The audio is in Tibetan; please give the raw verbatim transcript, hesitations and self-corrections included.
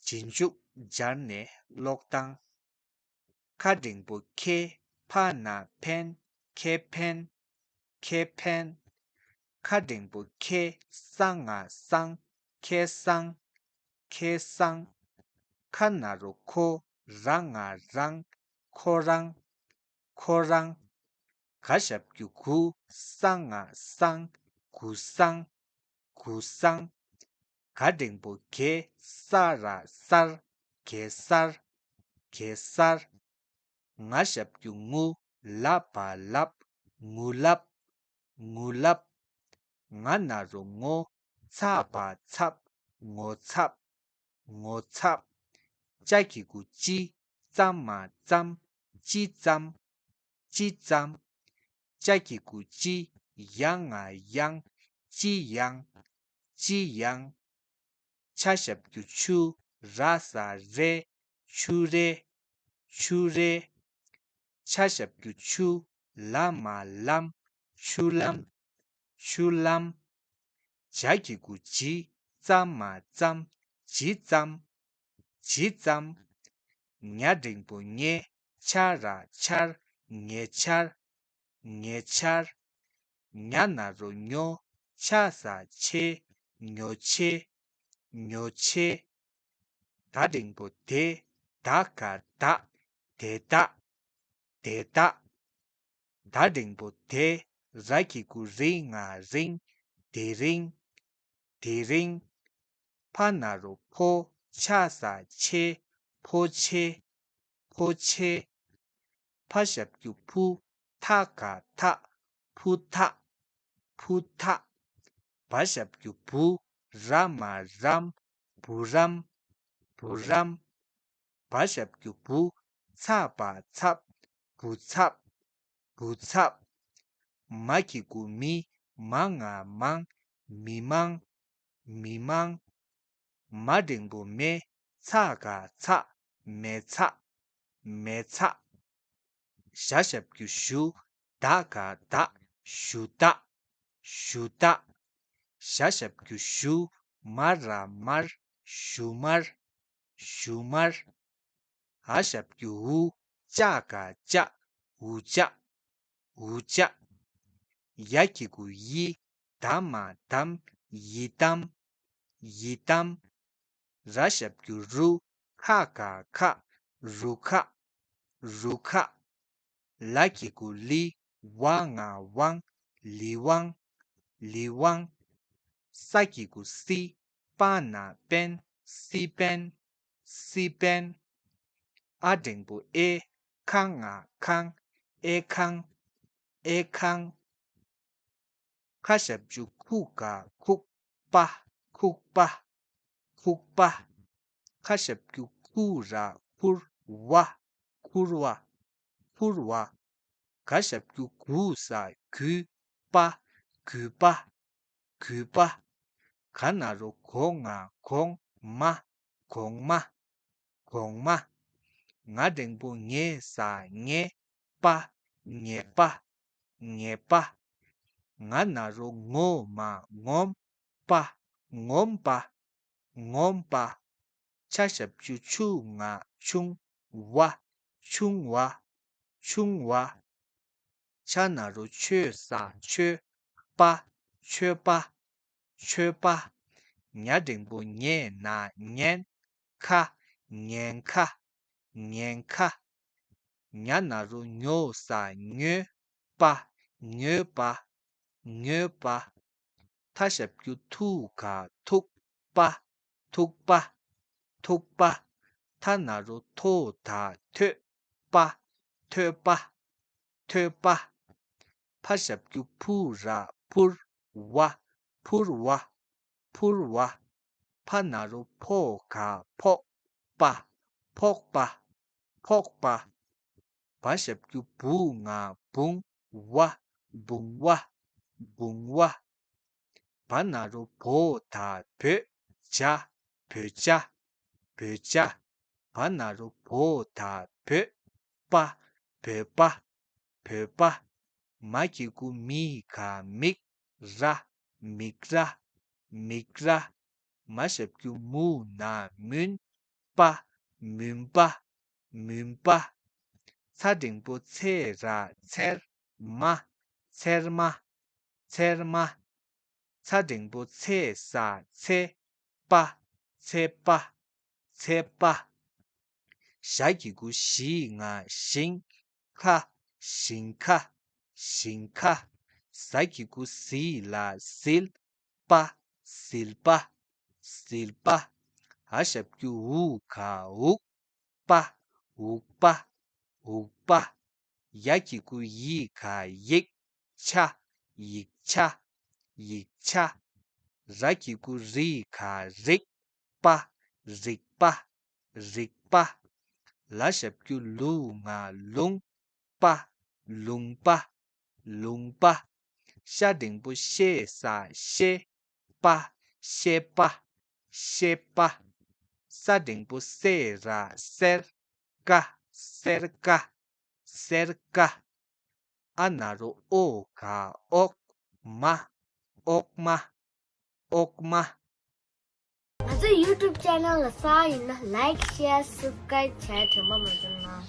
རྗེས་འཇུག་སྦྱར་ནས་ཀློག་སྟངས། ཁ་འགྲེང་བུ་ཁེ། ཕ་ན་ཕན། ཁེ་ཕན། ཁེ་ཕན། ཁ་འགྲེང་བུ་ཁེ། ས་ང་སང་། ཁེ་སང་། ཁེ་སང་། ཁ་ན་རོ་ཁོ། ར་ང་རང་། ཁོ་རང་། ཁོ་རང་། ག་ཞབས་ཀྱུ་གུ། ས་ང་སང་། གུ་སང་། གུ་སང་། ག་འགྲེང་བུ་གེ། ས་ར་སར། གེ་སར། གེ་སར། ང་ཞབས་ཀྱུ་ངུ། ལ་བ་ལབ། ངུ་ལབ། ངུ་ལབ། ང་ན་རོ་ངོ། ཚ་བ་ཚབ། ངོ་ཚབ། ངོ་ཚབ། ཅ་གི་གུ་ཅི། ཙ་མ་ཙམ། ཅི་ཙམ། ཅི་ཙམ། ཅ་གི་གུ་ཅི། ཡ་ང་ཡང་། ཅི་ཡང་། ཅི་ཡང་། ཆ་ཞབས་ཀྱུ་ཆུ། ར་ས་རེ། ཆུ་རེ། ཆུ་རེ། ཆ་ཞབས་ཀྱུ་ཆུ། ལ་མ་ལམ། ཆུ་ལམ། ཆུ་ལམ། ཇ་གི་གུ་ཇི། ཙ་མ་ཙམ། ཇི་ཙམ། ཇི་ཙམ། ཉ་འགྲེང་བུ་ཉེ། ཆ་ར་ཆར། ཉེ་ཆར། ཉེ་ཆར། ཉ་ན་རོ་ཉོ། ཆ་ས་ཆེ། ཉོ་ཆེ། ཉོ་ཆེ། ད་འགྲེང་བུ་དེ། ད་ག་བདག་དེ་དག་དེ་དག་ད་འགྲེང་བུ་དེ། ར་གི་གུ་རི་ང་རིང་། དེ་རིང་། དེ་རིང་། ཕ་ན་རོ་ཕོ། ཆ་ས་ཆེ། ཕོ་ཆེ། ཕོ་ཆེ། ཕ་ཞབས་ཀྱུ་ཕུ། ཐ་ག་ཐག་ཕུ་ཐག་ཕུ་ཐག་བ་ཞབས་ཀྱུ་བུ། ར་མ་རམ། བུ་རམ། བུ་རམ། བ་ཞབས་ཀྱུ་བུ། ཚ་བ་ཚབ། བུ་ཚབ། བུ་ཚབ། མ་གི་གུ་མི། མ་ང་མང་། མི་མང་། མི་མང་། མ་འགྲེང་བུ་མེ། ཚ་ག་ཚག་མེ་ཚག་མེ་ཚག་ཞ་ཞབས་ཀྱུ་ཞུ། ད་ག་བདག་ཞུ་དག་ཞུ་དག་ཞ་ཞབས་ཀྱུ་ཞུ། མ་ར་མར། ཞུ་མར། ཞུ་མར། འ་ཞབས་ཀྱུ་འུ། ཅ་ག་ལྕགས། འུ་ལྕགས། འུ་ལྕགས། ཡ་གི་གུ་ཡི། ད་མ་དམ། ཡི་དམ། ཡི་དམ། ར་ཞབས་ཀྱུ་རུ། ཁ་ག་ཁག་རུ་ཁག་རུ་ཁག་ལ་གི་གུ་ལི། ཝ་ང་ཝང་། ལི་ཝང་། ལི་ཝང་། ས་གི་གུ་སི། པ་ན་པན། སི་པན། སི་པན། འ་འགྲེང་བུ་ཨེ། ཁ་ང་ཁང་། ཨེ་ཁང་། ཨེ་ཁང་། ཁ་ཞབས་ཀྱུ་ཁུ་ག་ཁུག་པ། ཁུག་པ། ཁུག་པ། ཁ་ཞབས་ཀྱུ་ཁུ་ར་ཁུར། བ། ཁུར་བ། ཁུར་བ། ག་ཞབས་ཀྱུ་གུ་ས་གུ། པ། གུ་པ། གུ་པ། ག་ན་རོ་གོ་ང་གོང་། མ། གོང་མ། གོང་མ། ང་འགྲེང་བུ་ངེ་ས་ངེ། པ། ངེ་པ། ངེ་པ། ང་ན་རོ་ངོ་མ་ངོམ། པ། ངོམ་པ། ངོམ་པ། ཆ་ཞབས་ཀྱུ་ཆུ་ང་ཆུང་། བ། ཆུང་བ། ཆུང་བ། ཆ་ན་རོ་ཆོ་ས་ཆོས། པ། ཆོས་པ། ཆོས་པ། ཉ་འགྲེང་བུ་ཉེ་ན་ཉེན། ཁ། ཉེན་ཁ། ཉེན་ཁ། ཉ་ན་རོ་ཉོ་ས་ཉོས། པ། ཉོས་པ། ཉོས་པ། ཐ་ཞབས་ཀྱུ་ཐུ་ག་ཐུག་པ། ཐུག་པ། ཐུག་པ། ཐ་ན་རོ་ཐོ་ད་ཐོད། པ། ཐོད་པ། ཐོད་པ། ཕ་ཞབས་ཀྱུ་ཕུ་ར་ཕུར། བ། ཕུར་བ། ཕུར་བ། ཕ་ན་རོ་ཕོ་ག་ཕོག་པ། ཕོག་པ། ཕོག་པ། བ་ཞབས་ཀྱུ་བུ་ང་བུང་། བ། བུང་བ། བུང་བ། བ་ན་རོ་བོ་ད་བོད། བྱ། བོད་བྱ། བོད་བྱ། བ་ན་རོ་བོ་ད་བོད། པ། བོད་པ། བོད་པ། མ་གི་གུ་མི་ག་མིག་ར། མིག་ར། མིག་ར། མ་ཞབས་ཀྱུ་མུ་ན་མུན། པ། མུན་པ། མུན་པ། ཚ་འགྲེང་བུ་ཚེ་ར་ཚེར་མ། ཚེར་མ། ཚེར་མ། ཚ་འགྲེང་བུ་ཚེ་ས་ཚེ་པ། ཚེ་པ། ཚེ་པ། ཞ་གི་གུ་ཞི་ང་ཞིང་། ཁ། ཞིང་ཁ། ཞིང་ཁ། ཟ་གི་གུ་ཟི་ལ་ཟིལ། པ། ཟིལ་པ། ཟིལ་པ། འ་ཞབས་ཀྱུ་འུ་ག་འུག་པ། འུག་པ། འུག་པ། ཡ་གི་གུ་ཡི་ག་ཡིག་ཆ། ཡིག་ཆ། ཡིག་ཆ། ར་གི་གུ་རི་ག་རིག་པ། རིག་པ། རིག་པ། ལ་ཞབས་ཀྱུ་ལུ་ང་ལུང་། པ། ལུང་པ། ལུང་པ། ཤ་འགྲེང་བུ་ཤེ་ས་ཤེ། པ། ཤེ་པ། ཤེ་པ། ས་འགྲེང་བུ་སེ་ར་སེར། ཀ། སེར་ཀ། སེར་ཀ། ཨ་ན་རོ་ཨོ་ག་ཨོག་མ། ཨོག་མ། ཨོག་མ། ང་ཚོའི་YouTube channel ལ་གསར་ཡིན་ན་like, share, subscribe བྱས་དྲན་པ་མ་བརྗེད་གནང་།